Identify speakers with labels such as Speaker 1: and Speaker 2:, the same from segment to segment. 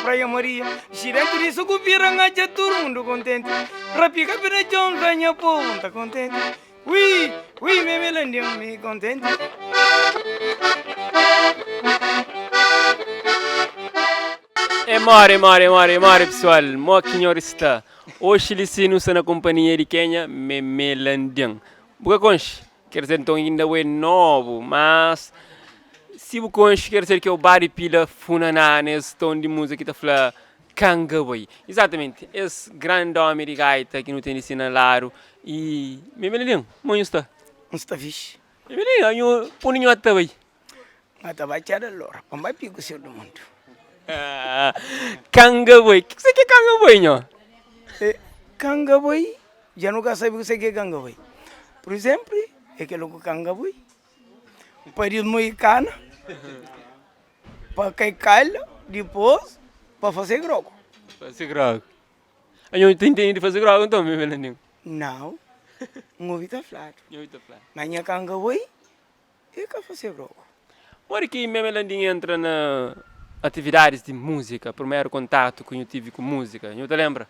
Speaker 1: Praia Maria Xi dentu di Sukupira N atxa tudu mundu kontenti Rapika pe na txon Fla nha povu N ta kontenti Ui, ui, Meme Landim mi kontenti.
Speaker 2: É more, é more, é more, é more pessoal, mo ki nhor sta? Oxi li si nu sta na kompanhia di kenha? Meme Landim. Bu ka konxe? Ker dizer nton inda bu é nobu, mas si bu konxe ker dizer ki é o ba di pila funaná nes ton di múzika ki ta fla Kanga bai. Izatamenti, es grandi omi di gaita ki nu ten di si na ladu i Meme Landim, mo nhu sta?
Speaker 1: N sta fixi.
Speaker 2: Meme Landim, anhu puni nhu ata bai?
Speaker 1: N ata bai txada lora pa N bai piku seu di mundu.
Speaker 2: Kanga boi, kuse ki é kanga boi nho?
Speaker 1: Kanga boi, dja nu ka sabe kuse ki é kanga boi. Pur izenplu, é kel ku kanga boi pa dismui kana, pa kai kala, dipôs pa fase grogu.
Speaker 2: Fase grogu. Anho ta intende di fase grogu nton, Meme Landin?
Speaker 1: Nau, N obi ta fladu.
Speaker 2: N obi ta fladu.
Speaker 1: Ma nha kanga boi E ka fase grogu.
Speaker 2: Modi ki Meme Landim entra na atividadis di múzika, primeru kontatu ki nhu tive ku múzika, nhu ta lenbra?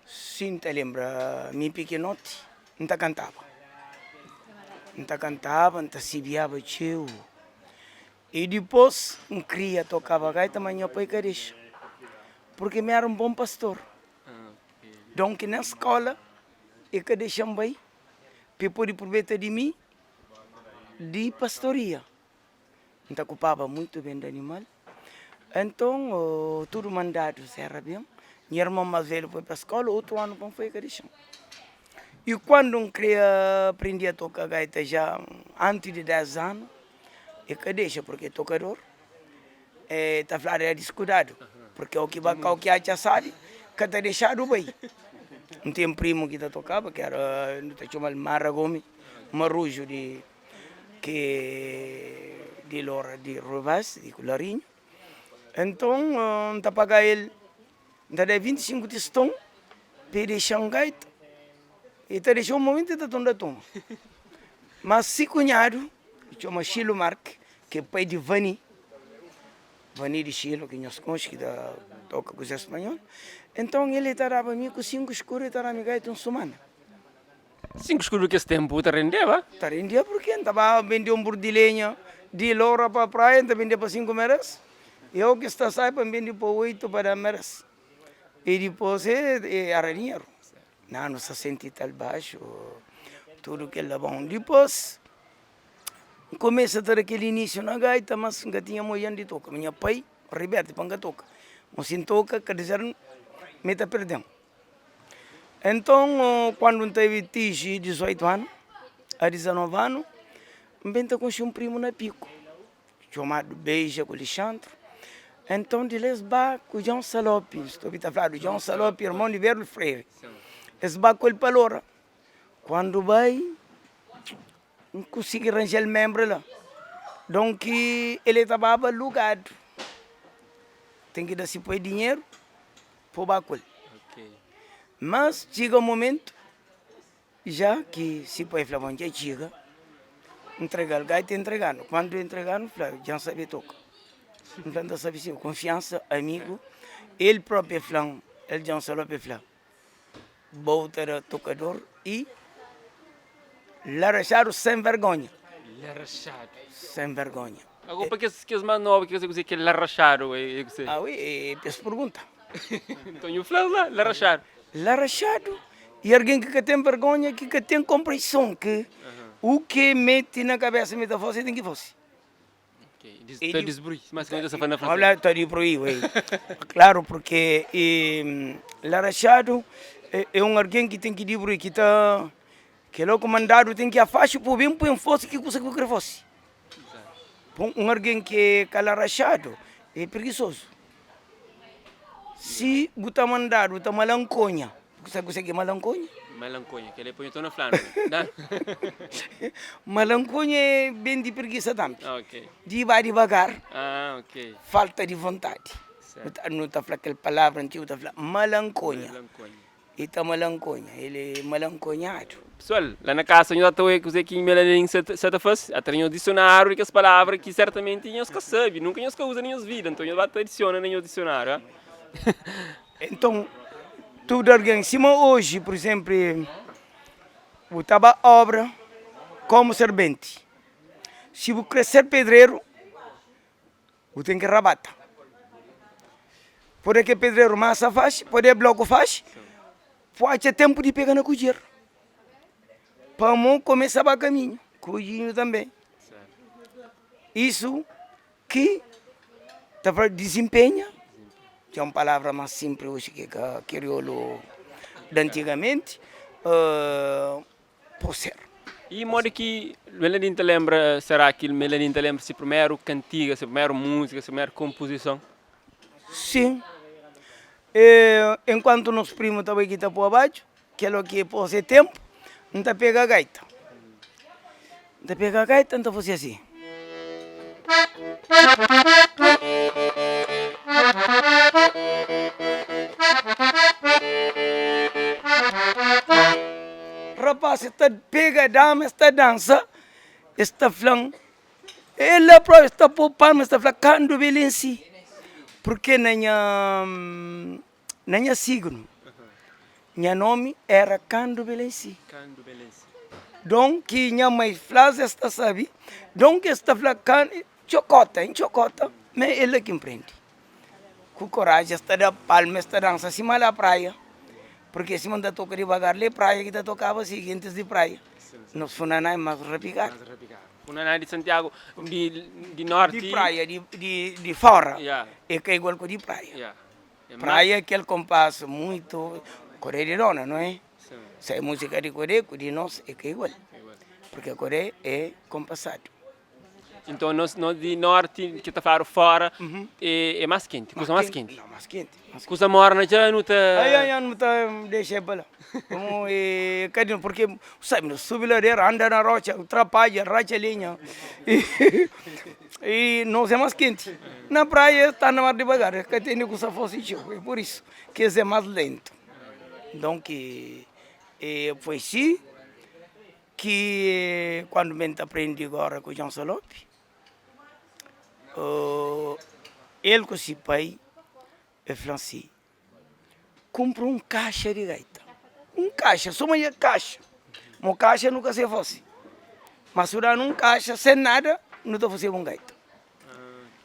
Speaker 1: Sin, N ta lenbra. Mi pikinoti N ta kantaba. N ta kantaba, N ta sibiaba txeu. I dipôs N kria tokaba gaita, ma nha pai ka dexa, purki mi éra un bon pastor. Donki ki na skóla e ka dexa-m bai pa e pode prubeta di mi di pastoria. N ta okupaba muitu ben di animal. Enton, tudu mandadus éra ben. Nha irmon más velhu foi pa skóla, otu anu pa N foi, e ka dexa-m. I kuandu N kria prende a toka gaita já antis di 10 anu, e ka dexa purki tokador e ta fladu é diskudadu, purki o ki ba kau ki atxa sabi ka ta dexadu bai. N ten primu ki ta tokaba, ki éra, nu ta txoma-l Mara Gomi. Maruju di ki di lora di Rubas di Kularinhu enton N ta paga el N ta da 25 tiston pa e dexa-m gaita e ta dexa un momentu e ta torna toma mas si kunhadu ki txoma Xilu Mark ki é pai di Vani Vani di Xilu ki nhos konxe ki ta toka ku Zé Spanhol enton el e ta daba mi ku 5 skudu e ta da-mi gaita un sumana.
Speaker 2: 5 skudu kes tenpu ta rendeba?
Speaker 1: Ta rendia purki N ta ba bende un bur di lenha di Lora pa praia N ta bende pa 5 meres e o ki sta sai pa N bende pa 8 pa 10 meres e dipos e era dinheru na anu 60 i tal baxu tudu kel la bon dipos N kumesa ta da kel inisiu na gaita mas N ka tinha moian di toka nha pai riberte pa N ka toka ma si N toka ka dizer mi ta perden. Enton, kuandu N teve tiji 18 anu a 19 anu, N ben ta konxe un primu na Piku, txomadu Beija ku Lixandru. Enton, di la es ba ku Djon Salopi, sta obi ta fladu Djon Salopi, irmon di Berlu Freire. Es ba ku el pa Lora. Kuandu bai, N konsigi ranja-l menbru la. Donki, el ta baba alugadu. Ten ki da si pai dinheru. Po ba ku el. Mas txiga un momentu ja ki si pai fla, bon dja txiga, ntregal gaita e ntreganu. Kuandu e ntreganu, fla, dja N sabe toka. N fla, N ta sabe sin, kunfiansa, amigu. El propi e fla-m, el dja N salopi, e fla, Bo ta da tokador i laraxadu sen vergonha.
Speaker 2: Laraxadu.
Speaker 1: Sen vergonha.
Speaker 2: Agora pa kes kes más nobu ki ka sabe kuzê ki é laraxadu é kuzê?
Speaker 1: Ah ui, é pa es pergunta.
Speaker 2: Nton nhu fla-s la, laraxadu.
Speaker 1: Laraxadu é algen ki ka ten vergonha, ki ka ten konpreison, ki u ke mete na kabesa ma el ta fase, el ten ki fase.
Speaker 2: Ta disbrui, mas ki ta fala na fransês.
Speaker 1: Ta disbrui, ui. Klaru, purke laraxadu é un algen ki ten ki disbrui, ki ta, kel ku mandadu ten ki afaxa pa bu ben pui forsa ki kusa ki bu kre fase. Un algen ki é ka laraxadu é prigisozu. Si bu ta mandadu bu ta malankonha. Bu sabe kuzê ki é malankonha?
Speaker 2: Malankonha, kel-li é pa nhu torna fla-nu.
Speaker 1: Malankonha é ben di prigisa tanbe. Di ba divagar, falta di vontadi. Nu ta fla kel palavra antigu, ta fla malankonha. E ta malankonha, el é malankonhadu.
Speaker 2: Pesoal, la na kasa nhos ta oia kuzê ki Melanin sa ta fase. Atra nhos disionáriu di kes palavra ki sertamenti nhos ka sabe, nunka nhos ka uza na nhos vida. Nton nhos ba ta adisiona na nhos disionáriu.
Speaker 1: Enton, tudu algen, sima oji, pur izenplu, bu ta ba obra komu serbenti, si bu kre ser pedreru, bu ten ki rabata. Pode ke pedreru masa faxi, pode bloku faxi, bu atxa tenpu di pega na kudjer, pamo kumesa ba kaminhu, kudjinhu tanbe. Isu ki ta fla dizinpenha, ki é un palavra más sinplis oji ki ka kiriolu di antigamenti, pode ser.
Speaker 2: I modi ki Meladin ta lenbra, será ki Meladin ta lenbra si primeru kantiga, si primeru múzika, si primeru konpozison?
Speaker 1: Sin. Enkuantu nos primu ta bai ki ta pua badju, kel ki pô se tenpu, N ta pega gaita. N ta pega gaita, N ta fase asi. Rapazis ta pega dama, es ta dansa, es ta fla-m, E la propi es ta pô palma, es ta fla, Kandu Belensi. Purke na nha Na nha signu, nha nomi éra Kandu Belensi. Don ki nha mai fla-s, es ta sabe. Don ki es ta fla Kandu, txokota, N txokota, ma é la ki N prende. Ku koraji es ta da palma, es ta dansa sima la praia, purke sima N ta toka divagar, la é praia ki ta tokaba si, gentis di praia. Nos funaná é más rapigadu.
Speaker 2: Funaná di Santiagu, di norti.
Speaker 1: Di praia, di fora, é ka igual ku di praia. Praia kel konpasu muitu Kodé di dona no é? Se é musika di Kodé ku di nos é ka igual porque Kodé é konpasadu.
Speaker 2: Inton nos nos di norti ki ta fladu fora é mas kenti, kusa mas kenti.
Speaker 1: Não, mas kenti.
Speaker 2: Kusa morna dja nu ta.
Speaker 1: Ai ai nu ta dexa pa la. Como é ka di porque sabe nu subi ladera anda na rocha trapadja racha lenha E nos é más kenti. Na praia es ta anda más divagar, es ka tene kusa forsi txeu, é pur isu ki es é más lentu. Nton ki e foi si ki kandu ben ta prende gora ku Djon Salopi, el ku si pai, el fla-m si, Kunpra un kaxa di gaita, un kaxa, sô ma nha kaxa, mo kaxa nu ka sai fase, ma su danu un kaxa sen nada nu ta faseba un gaita.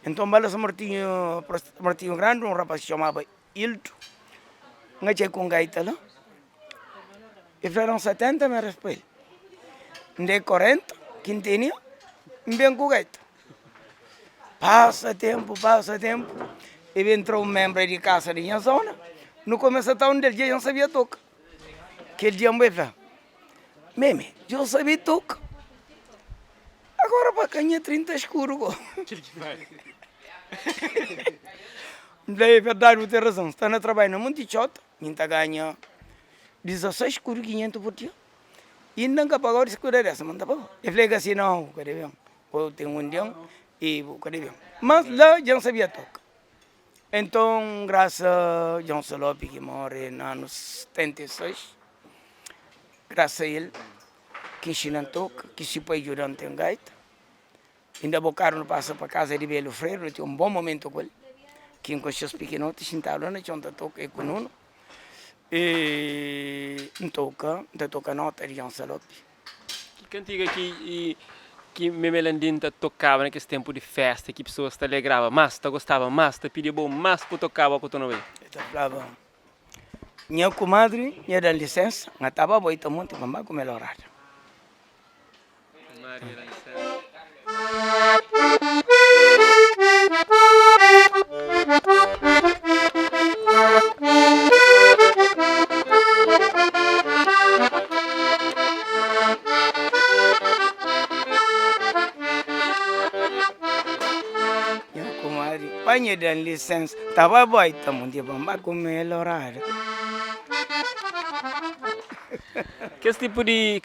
Speaker 1: Nton ba la San Martinhu, Martinhu Grandi, un rapaz ki txomaba Ildu, N atxa-l ku un gaita la, el fla da-m 70 mi responde el, N da-l 40 ki N tene, N ben ku gaita. Pasa tempu, pasa tempu, e ben tra un menbra di kasa di nha zona, nu kumesa ta un del, dja N sabia toka. Kel dia N bai fla, Meme, dja N sabi toka, agora pa ka nha 30 skuru go. N fla, é verdadi, bu ten razon, sta na trabadju na Monti Txota, mi N ta ganha 16 skuru 500 pur dia, inda N ka pagau di skuda desa, ma N ta pagau. El fla, é ka si nau, bu ka debe. Bo ten un dian y bu ka debe. Mas la dja N sabia toka. Enton, grasa a Djonsa Lopi ki more na anu 76, grasa a el ki nxina-m toka, ki si pai djuda-m ten gaita. Inda bokadu nu pasa pa kaza di Belu Freire, nu ten un bon momentu ku el, ki N konxe-s pikinoti, xintadu la na txon ta toka, e ku Nunu. E N toka, N ta toka nota di Djonsa Lopi.
Speaker 2: Ki kantiga ki ki Meme Landim ta tokaba na kes tenpu di festa ki pesoas ta alegraba mas, ta gostaba mas, ta pidiba bo mas pa tokaba ku Tonobe?
Speaker 1: El ta flaba, Nha kumadri, nha da-m lisensa, nha ta ba boi ta monti pa N ba kume lorada.
Speaker 2: Kumadri da lisensa.
Speaker 1: Nha kumadri, pa nha da-m lisensa, ta ba bai ta monti pa N ba kume lorada.
Speaker 2: Kes tipu di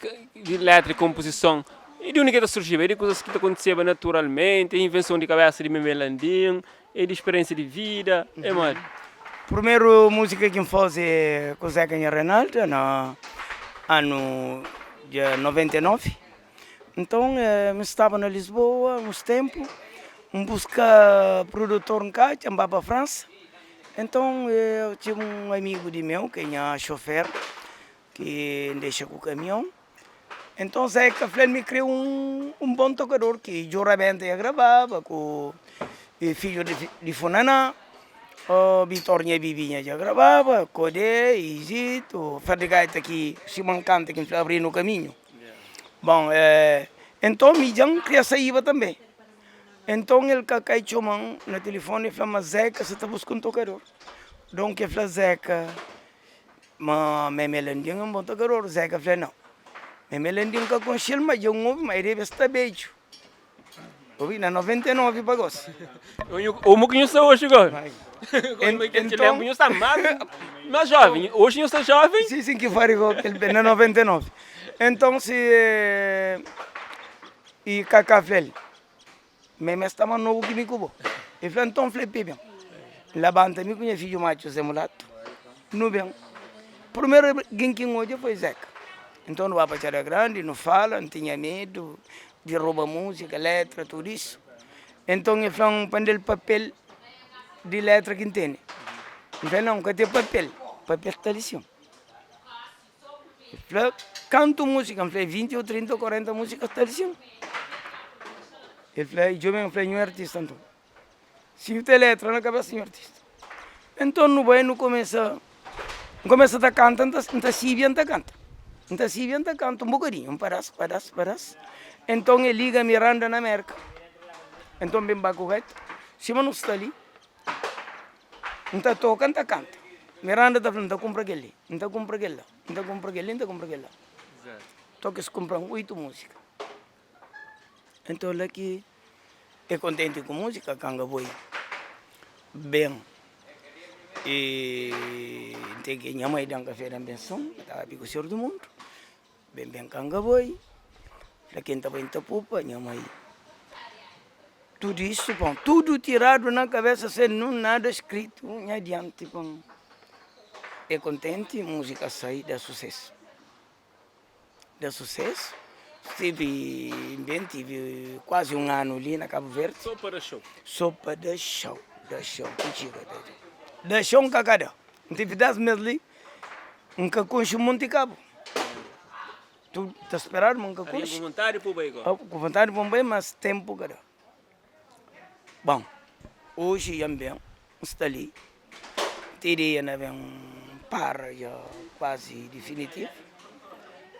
Speaker 2: letra i konpozison é di undi ki ta surjiba? É di kuzas ki ta kontiseba naturalmenti? É invenson di kabésa di Meme Landim? É di speriénsia di vida? É modi?
Speaker 1: Primeru múzika ki N faze ku Zeca Nha Reinaldo na anu di 99. Nton N staba na Lisboa uns ténpu, N buska produtor N ka atxa, N ba pa Fransa. Então eu tive um amigo di meu que é nha chofer que N dexa ku kamion. Então Zeca fla-l mi kre un bon tokador ki djo rabenta ya gravaba ku fidju di Funaná, Bitor nha Bibinha dja gravaba, Kodé, Izito, Fer di Gaita ki sima N kanta ki N fla abri-nu kaminhu. Bon, enton mi dja N kria saíba tanbe. Enton el ka kai txoma-m na tilifoni, el fla-m ma Zeka sa ta buska un tokador. Donki el fla Zeka ma Meme Landim é un bon tokador. Zeka fla, nau, Meme Landim N ka konxe-l, ma dja N obi ma el debe sta bedju. Obi, na 99 pa gosi.
Speaker 2: Omo ki nhu sta oji gosi? Enton, nhu sta más jóven. Oji nhu sta jóven?
Speaker 1: Si, si, ki fari go kel na 99. Enton si i Kaka fla-l, Meme sta más nobu ki mi ku bo. El fla, Nton fla-l pa e ben. N labanta mi ku nha fidju matxu Zé Mulatu, nu ben. Primeru algen ki N odja foi Zeka. Nton nu ba pa Txada Grandi, nu fala, N tinha medu di roba múzika, letra, tudu isu. Nton el fla-m pa N da-l papel di letra ki N tene. N fla-l, Nau, N ka ten papel, papel sta li sin. El fla, Kantu múzika? N fla, é 20 ô 30 ô 40 múzika sta li sin. El fla, djobe-m, el fla, nhu é artista nton. Si nhu ten letra na kabesa, nhu é artista. Nton nu bai nu kumesa, N kumesa ta kanta, N ta sibia N ta kanta, N ta sibia N ta kanta un bokadinhu, un padas, padas, padas. Nton el liga Miranda na Merka, nton ben ba ku gaita, sima nu sta li, N ta toka N ta kanta. Miranda ta fla, N ta kunpra kel-li, N ta kunpra kel-la, N ta kunpra kel-li, N ta kunpra kel-la. Toki es kunpra-m 8 múzika. Nton la ki e kontenti ku múzika kanga boi ben e N ten ki nha mai da-m kafé da-m benson N ta papia ku Senhor di mundu ben ben kanga boi fla ken ta bai N ta pupa nha mai tudu isu bon tudu tiradu na kabesa sen nun nada skritu nha dianti pa N e kontenti múzika sai da susesu. Da susesu. Stive ben, tive kuazi un anu li na Kabu Verdi.
Speaker 2: So pa da xou?
Speaker 1: So pa da xou, da xou ki txiga da da. Da xou N ka ka da. N tive 10 mes li, N ka konxe Monti Kabu. Tu ta speradu ma N ka konxe.
Speaker 2: Ku vontadi pa bu bai
Speaker 1: go? Ku vontadi pa N bai, mas tempu ka da. Bon, oji dja N ben, N sta li. N ten ideia na ben para dja kuazi difinitivu,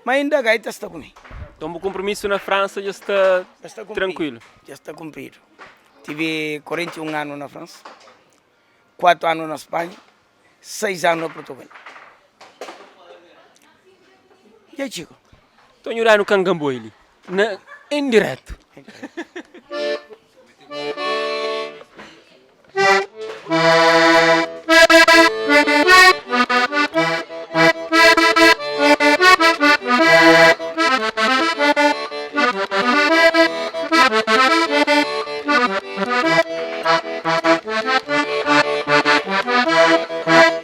Speaker 1: ma inda gaita sta ku mi.
Speaker 2: Nton bu konpromisu na Fransa dja sta trankuilu?
Speaker 1: Dja sta kunpridu. Tive 41 anu na Fransa, 4 anu na Spanha, 6 anu na Purtugal. Dja txiga.
Speaker 2: Nton nhu da-nu kanganboi li na en diretu.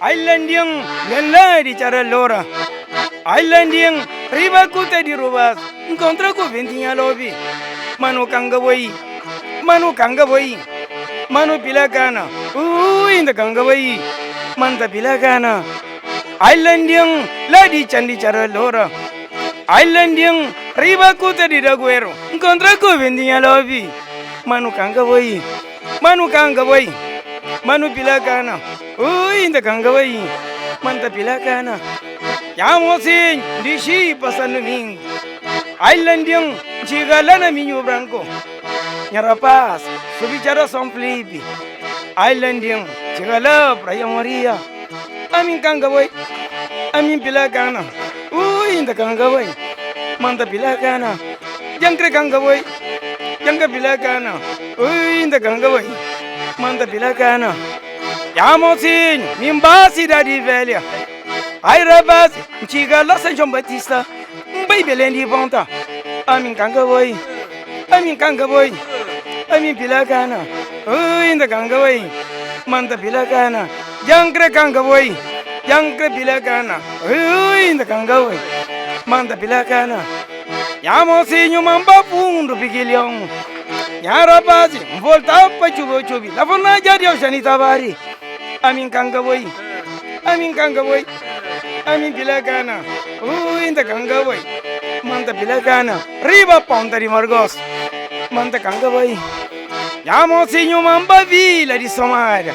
Speaker 1: Ai landian, ben la di txara lora Ai landian, riba ku ta di rubas Nkontra ku ventinha lobi Manu kanga boi, manu kanga boi Manu pila kana, ui nta kanga boi Man ta pila kana Ai landian, la di txan di txara lora Ai landian, riba ku ta di dagueru Nkontra ku ventinha lobi Manu kanga boi, manu kanga boi Manu pila kana, ui nta kanga boi Man ta pila kana Nha mosinhu dixi pa San Dumingu Ai landian, txiga la na Minhu Branku Nha rapaz, subi txada Son Filipi Ai landian, txiga la Praia Maria Ami N kanga boi, ami N pila kana Ui, N ta kanga boi, ma N ta pila kana Dja N kre kanga boi, dja N ka pila kana Ui, N ta kanga boi, ma N ta pila kana Nha mosinhu, mi N ba Sidadi Velha Ai rapaz, N txiga la San João Batista N bai Belém di volta Ami N kanga boi, ami N kanga boi Ami N pila kana, ui N ta kanga boi Ma N ta pila kana, dja N kre kanga boi Dja N kre pila kana, ui N ta kanga boi Ma N ta pila kana Nha mosinhu ma N ba fundu pikilion Nha rapaz, N volta pa txuba txubi La fla na dja Deus dja ni ta bari. Ami N kanga boi, ami N kanga boi, ami N pila kana, ui N ta kanga boi, ma N ta pila kana, riba ponta di Margos, ma N ta kanga boi. Nha mosinhu ma N ba vila di Somada,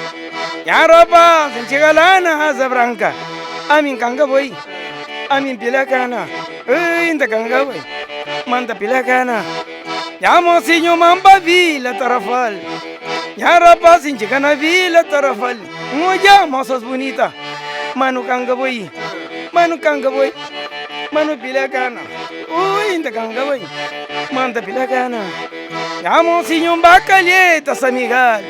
Speaker 1: nha rapaz N txiga la na Asa Branka, ami N kanga boi, ami N pila kana, ui N ta kanga boi, ma N ta pila kana. Nha mosinhu ma N ba vila Tarrafal, nha rapaz N txiga na vila Tarrafal, N odja mosas bunita, ma nu kanga boi, ma nu kanga boi, ma nu pila kana, ui N ta kanga boi, ma N ta pila kana. Nha mosinhu N ba kalheta Samigal,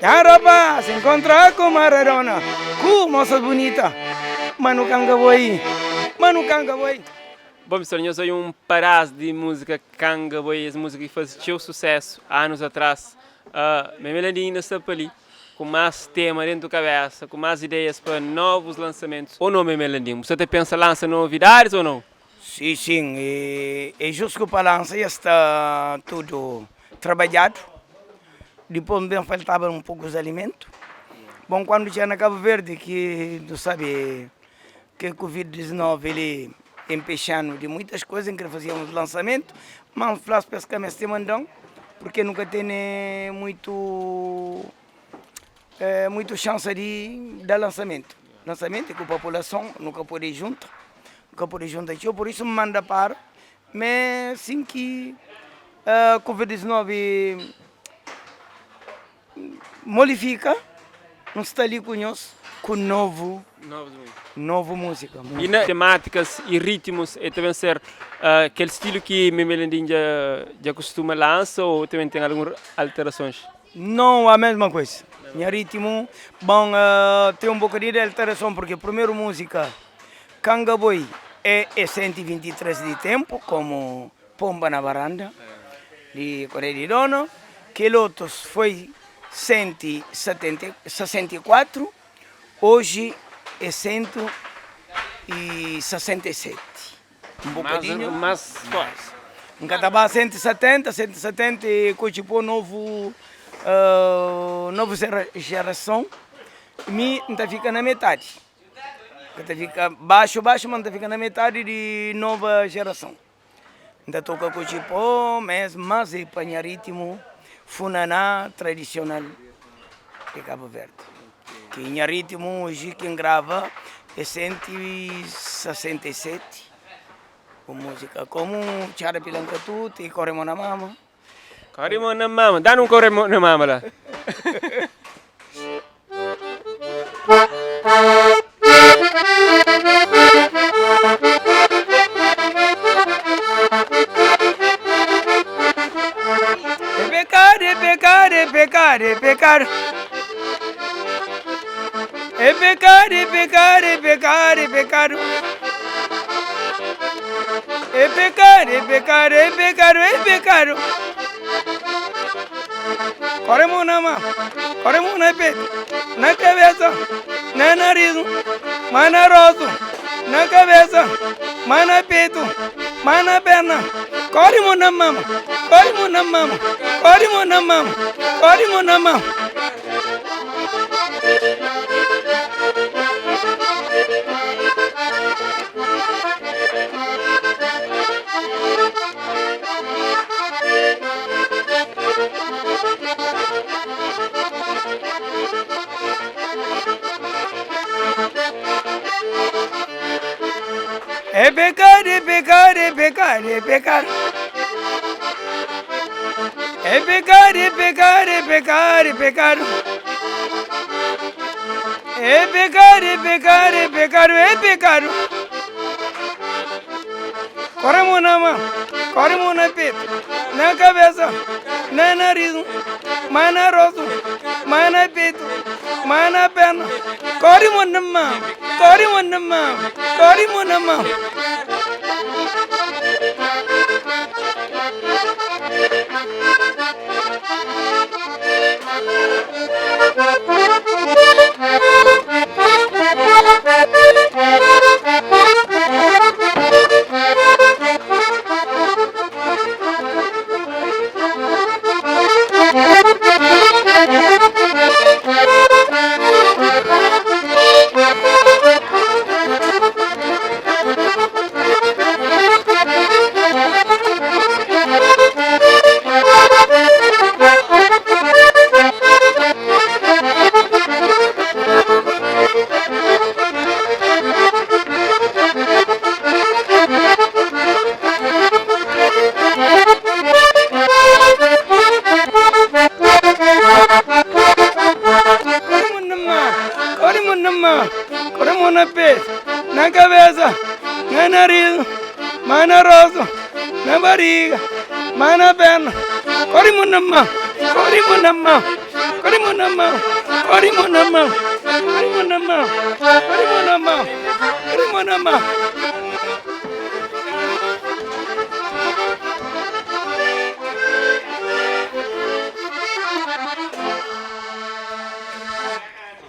Speaker 1: nha rapaz N nkontra ku Maradona, ku mosas bunita, ma nu kanga boi, ma nu kanga boi.
Speaker 2: Bom pessoal, nhos oi un padás di múzika Kanga Boi, es múzika ki faze txeu susésu anus atrás. Meme Landim inda sta pa li ku más tema dentu kabésa, ku más ideias pa novus lansamentus. Ou nau Meme Landim? Bu sta ta pensa lansa novidadis ou nau?
Speaker 1: Si, sin, e jus ku pa lansa ya sta tudu trabadjadu. Dipôs ben faltaba un pokus alimentu. Bon, kuandu txiga na Kabu Verdi ki nu sabe Ke Covid 19 li empexanu di muitas koza, N kre fazia uns lansamentu, ma N fla-s pa es ka meste manda-m, purke nu ka tene muitu muitu xansa di da lansamentu. Lansamentu é ku populason, nu ka pode junta, nu ka pode junta txeu, pur isu N manda para, me sin ki Covid 19 Molifika, N sta li ku nhos ku novu novu múzika.
Speaker 2: I na temátikas i ritmus e ta ben ser kel stilu ki Meme Landim dja dja kustuma lansa ou ta ben ten algun alterasons?
Speaker 1: Não a mesma coisa. Nha ritmu, bon ten un bokadinhu di alterason porque primeru múzika Kanga Boi é é 123 di tempu komu Pomba na baranda di Correio di Dono, kel otus foi 164, oji é 167, un bokadinhu
Speaker 2: más forti.
Speaker 1: N ka ta ba 170, 170 é kotxi pô novu, novu jerason, mi N ta fika na metadi, N ka ta fika baxu baxu, ma N ta fika na metadi di nova jerason. N ta toka ku txipó mes mas é pa nha ritmu funaná tradisional di Kabu Verdi. Ki nha ritmu oji ki N grava é 167 ku múzika komu Txada Pilankatutu i Kore Mô na Mama.
Speaker 2: Kore Mô na Mama, da-nu un Kore Mô na Mama la.
Speaker 1: É pekadu, é pekadu, é pekadu, é pekadu. É pekadu, é pekadu, é pekadu, é pekadu. É pekadu, é pekadu, é pekadu, é pekadu. Kore mon na ma, kore mon na petu, na kabesa, na nariz, ma na rostu, na kabesa, ma na petu, ma na perna. Kore mon na mama, kore mon na mama, kore mon na mama, kore mon na mama. É pecado, é pecado, é pecado, é pecado. É pecado, é pecado, é pecado, é pecado. É pecado, é pecado, é pecado, é pecado. Kore mon na ma, kore mon na petu, na kabesa, na nariz, ma na rostu, ma na petu, ma na perna. Kore mon na ma, kore mon na ma, kore mon na ma. mão na peito, na cabeça, na nariz, mão na rosto, na barriga, mão na perna. Corre mão na mão, corre mão na mão, corre mão na mão, corre mão na mão, corre mão na mão, corre mão na mão, corre mão na mão.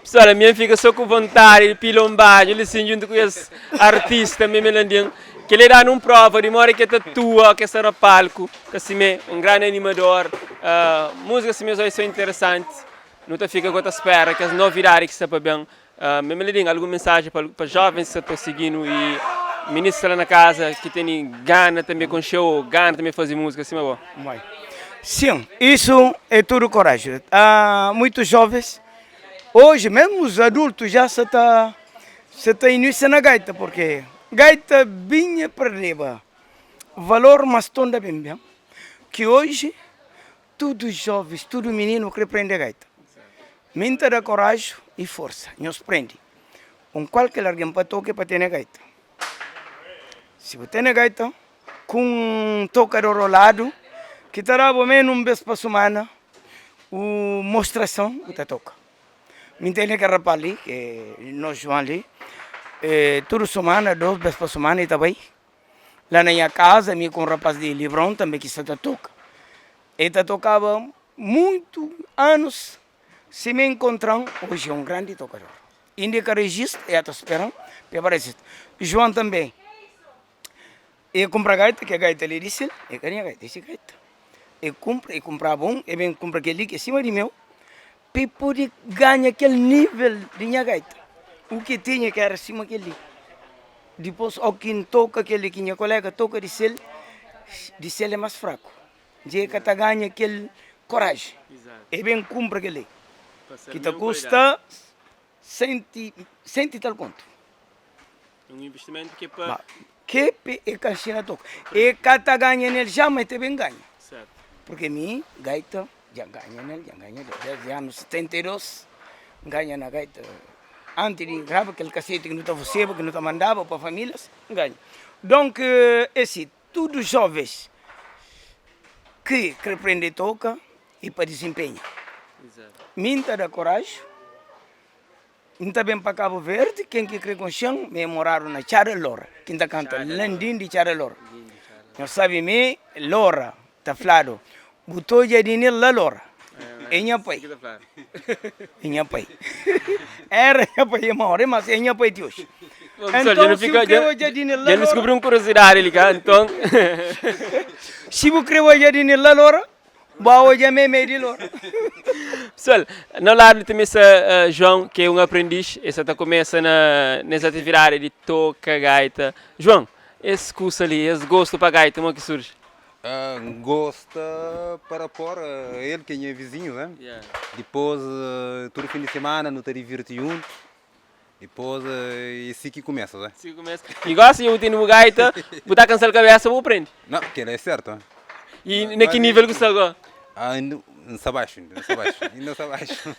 Speaker 2: Pessoal, a minha fica só com vontade de pilombar, ele assim junto com esse artista Meme Landim, que ele dá num prova de mora que tatua, que está no palco, que assim é um grande animador. Música assim mesmo é interessante. Não tá fica com a espera que as novidades que está para bem. Meme Landim, alguma mensagem para jovens que estão seguindo e ministro lá na casa que tem gana também com show, gana também fazer música assim, mas bom.
Speaker 1: Sim, isso é tudo coragem. Há muitos jovens, hoje mesmo os adultos já se está se tá início na gaita, porque gaita vinha para riba, valor mas tonda bem bem, que hoje tudo jovens, tudo menino quer aprender gaita. Minta da coragem e força, nos prende. Um qualquer alguém para toque para ter gaita. Se você tem gaita, com um tocador ao lado, que terá pelo menos um vez por semana, o mostração que toca. Me entende que rapaz ali, que nós João ali, toda semana, duas vezes por semana e também. Lá na minha casa, me com um rapaz de Librão também que está toca. Ele tocava muito anos, se me encontram, hoje é um grande tocador. Indica registro, eu estou esperando, para registro. João também. Eu compro a gaita, que a gaita ali disse, eu queria gaita, esse gaita. Eu compro, eu comprava um, eu venho comprar aquele que é acima de meu, para poder ganhar aquele nível de minha gaita. O que tinha que era acima aquele. Depois, o que toca aquele que minha colega toca, disse ele, disse ele é mais fraco. Diz que tá ganha aquele coragem. E vem compra aquele. Que te custa cento, cento e tal conto.
Speaker 2: Um investimento que é para...
Speaker 1: Que é que a China toca. E que tá ganha nele já, mas também ganha.
Speaker 2: Certo.
Speaker 1: Porque mim, gaita, já ganha nele, já ganha desde anos 72, ganha na gaita. Antes de gravar aquele cacete que não estava você, que não te mandava para famílias, ganha. Donc, esse, todos jovens que querem aprender toca e para desempenho.
Speaker 2: Exato.
Speaker 1: Minta da coragem. Não bem para Cabo Verde, quem que crê com chão, me moraram na Chara Lora. Quem tá canta Landim de Chara Lora. Não sabe me, Lora, tá falado. Botou jardim lá Lora. É minha pai. É minha pai. Era minha pai, é maior, mas é minha pai de hoje.
Speaker 2: Então, se eu creu jardim lá Lora... Já descobri uma curiosidade ali, cara, então...
Speaker 1: Se eu creu jardim lá Lora, Boa, já me meio de.
Speaker 2: Pessoal, no lado também esse João, que é um aprendiz, esse está começa nessa atividade de toca gaita. João, esse curso ali, esse gosto para gaita, como é que surge?
Speaker 3: Gosto para pôr ele, que é vizinho, né?
Speaker 2: Yeah.
Speaker 3: Depois, todo fim de semana, não te diverte junto. Depois, é assim que começa, né?
Speaker 2: Assim que começa. E gosta de eu tenho gaita, botar cansar a cabeça, vou aprender.
Speaker 3: Não, porque ele é certo, né?
Speaker 2: E naquele nível que você agora?
Speaker 3: Ainda está baixo, ainda está baixo, ainda está baixo.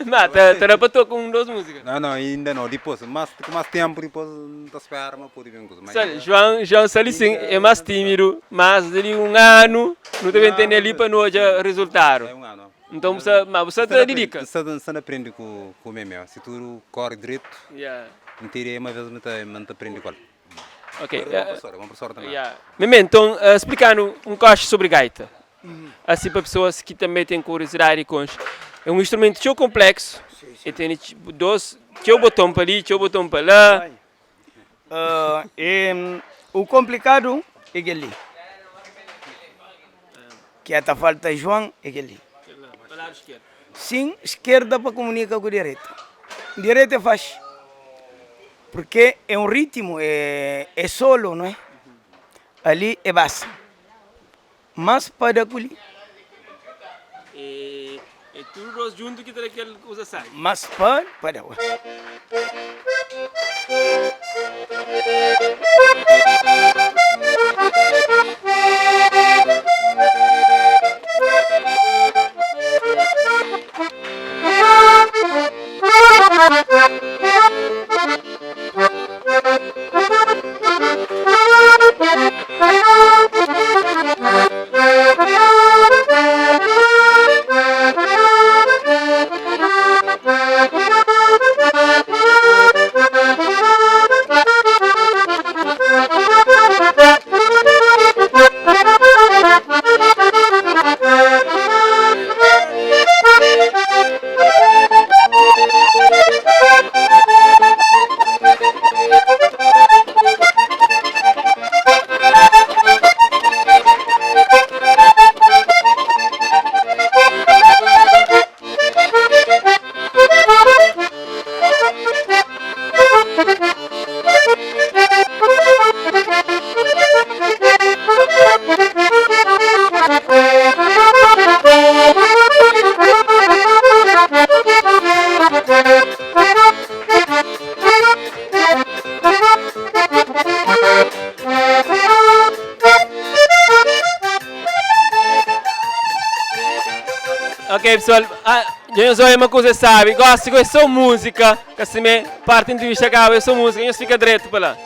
Speaker 2: Não, tá para tocar com duas músicas.
Speaker 3: Não, não, ainda não, depois, mas com mais tempo, depois não está esperando, mas pode vir coisa.
Speaker 2: Sabe, João Sali sim, é mais tímido, mas ali um ano, não te entender ali para não já resultado.
Speaker 3: É um ano.
Speaker 2: Então você, mas você te dedica.
Speaker 3: Você não aprende com o meme, se tu corre direito, não teria uma vez não te aprende com ele.
Speaker 2: Ok.
Speaker 3: Bom professor também.
Speaker 2: Yeah. Meme, então, explicando um coche sobre gaita. Assim para pessoas que também têm curiosidade com é um instrumento tão complexo.
Speaker 1: Sim, sim.
Speaker 2: E tem dois, tinha o botão para ali, tinha o botão para lá.
Speaker 1: O complicado é aquele. Que até falta João é aquele. Sim, esquerda para comunicar com a direita. Direita faz. Porque é um ritmo, é solo, não é? Ali é base. Mas para colher.
Speaker 2: É tudo junto que tem aquele coisa sai.
Speaker 1: Mas para.
Speaker 2: Ok pessoal, ah, dja nhos oia ma kuza é sabi, gosi ku é so música, ka simé, parti entrevista kaba é so música, nhos fika dretu pa la.